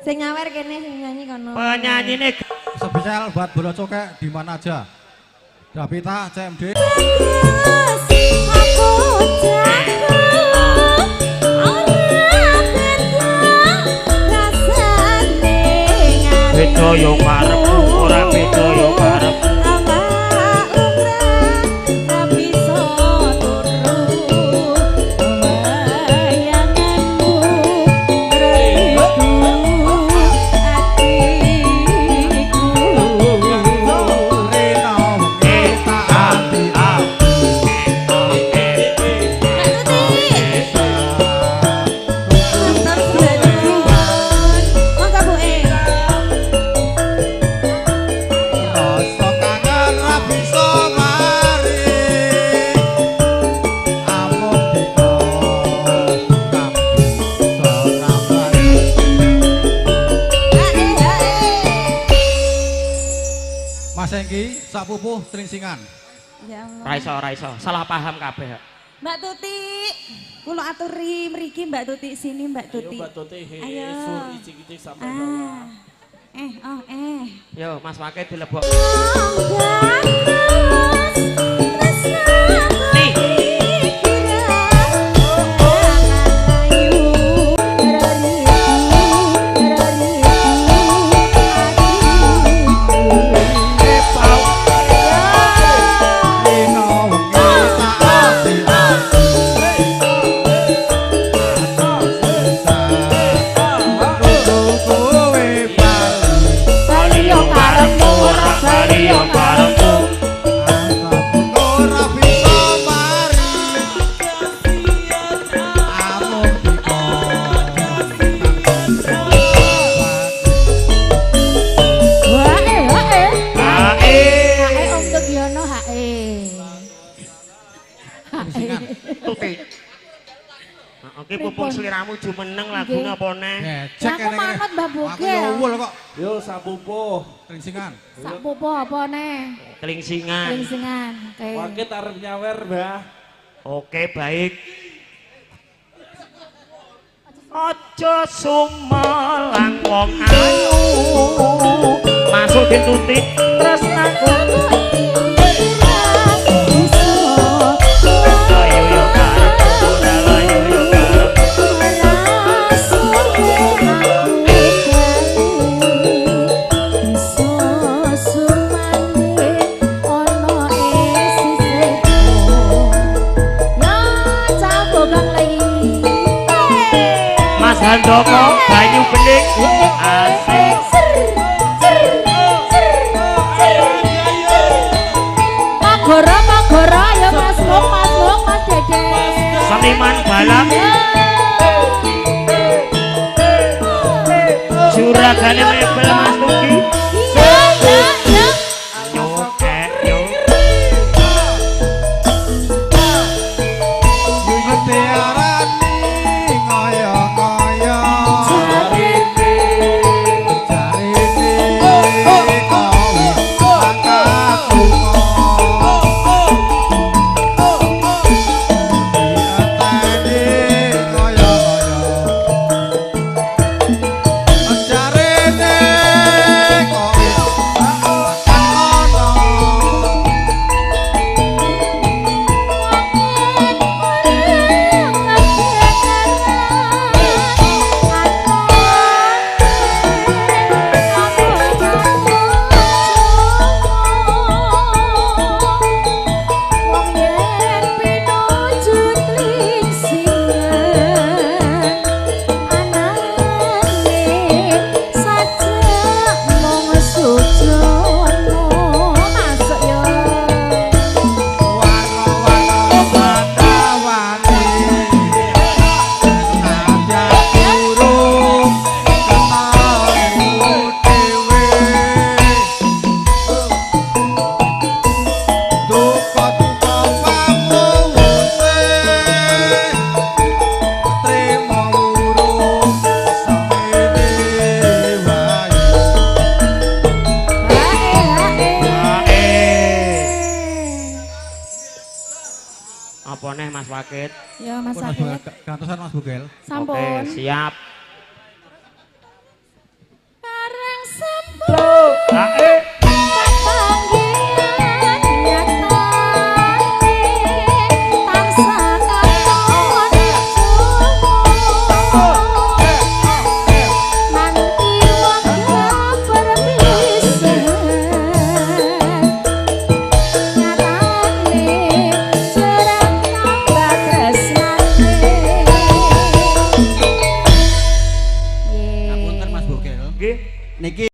Sing nyawer kene sing nyanyi kono. Penyanyine spesial buat bola cokek di mana aja. Davita CMD. Beda yo karepmu ora beda yo karepmu. Sapupuh tringsingan. Ya Allah. Ra iso, salah paham kabeh. Mbak Tuti, kula aturi mriki Mbak Tuti sini Mbak Tuti. Ayo Mbak Tuti, ayo. Sur icik-icik sampai bawah. Yo Mas Wake dilebok. Nih. Oke, pupung seliramu jumeneng lagune apa neh? Aku manut Mbah Bogel. Aku yo kok. Yo sapupuh. Klingsingan. Sapupuh apa neh? Klingsingan. Klingsingan. Oke. Wakit arep nyawer, Mbah. Oke, baik. Aja sumelang wong ayu. Masuk dituti tresnaku. Handoko banyu bening asik. Magoro magoro ya Mas Mung, Mas Mung, Mas Dede. Seniman balap. Juragane mebel Mas Tugi. Iya iya iya. Nyokek yo. Apa neh Mas Wakit? Ya Mas Wakit. Gantosan Mas Bugel. Sampun. Oke, siap. Bro.